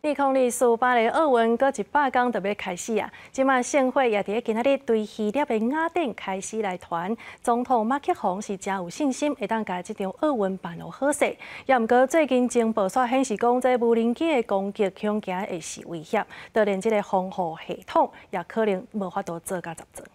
2024巴黎奧運閣100工就欲開始啊！這馬聖火也佇今仔日對希臘的雅典開始來傳。總統馬克宏是誠有信心，會當共這場奧運辦予好勢。也毋過最近情報煞顯示講，這無人機的攻擊恐驚會是威脅，就連這个防護系統也可能無法度做甲十全。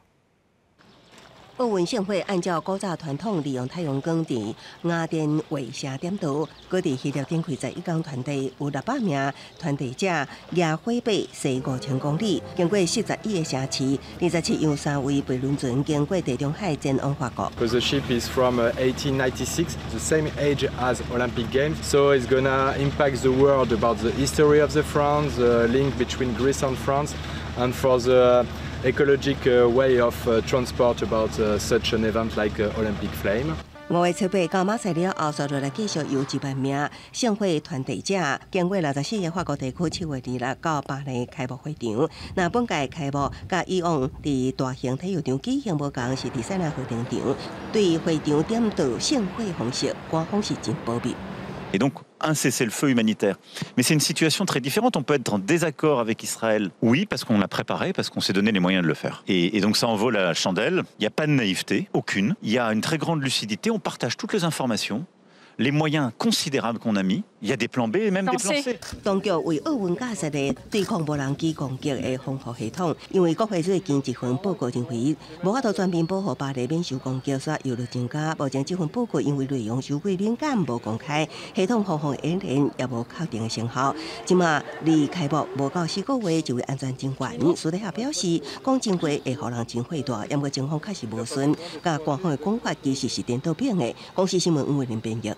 奧運聖火按照古早傳統，利用太陽光佇雅典衛城點燈。閣佇希臘展開11工傳遞，有600名傳遞者舉火把踅5000公里，經過41個城市，27洋三位飛輪船經過地中海前往法國。 Because the ship is from 1896, the same age as Olympic Games, so it's gonna impact the world about the history of the France, the link between Greece and France, and for the ecologic way of transport about such an event like Olympic Flame. 5月初8到馬賽了後，紲落來繼續有1萬名聖火傳遞者，經過64個法國地區，7月26到巴黎開幕會場。那本屆開幕佮以往佇大型體育場舉行無仝，是佇塞納河頂場，對會場點燈聖火方式，官方是真保密。 Et donc un cessez-le-feu humanitaire. Mais c'est une situation très différente. On peut être en désaccord avec Israël, oui, parce qu'on l'a préparé, parce qu'on s'est donné les moyens de le faire. Et donc ça en vaut la chandelle. Il n'y a pas de naïveté, aucune. Il y a une très grande lucidité. On partage toutes les informations, les moyens considérables qu'on a mis. Il y a des plans B et même des plans C. 當局為奧運架設的對抗無人機攻擊的防護系統，因為國會最近一份報告認為，無法度全面保護巴黎免受攻擊，所以憂慮增加。目前這份報告因為內容傷過敏感，無公開，系統防護演練也無確定的成效。這馬離開幕無夠4個月，這位安全人員私底下表示，講真話會予人真火大，毋過情況確實無順，佮官方的講法其實是顛倒反的。公視新聞吳偉林編譯。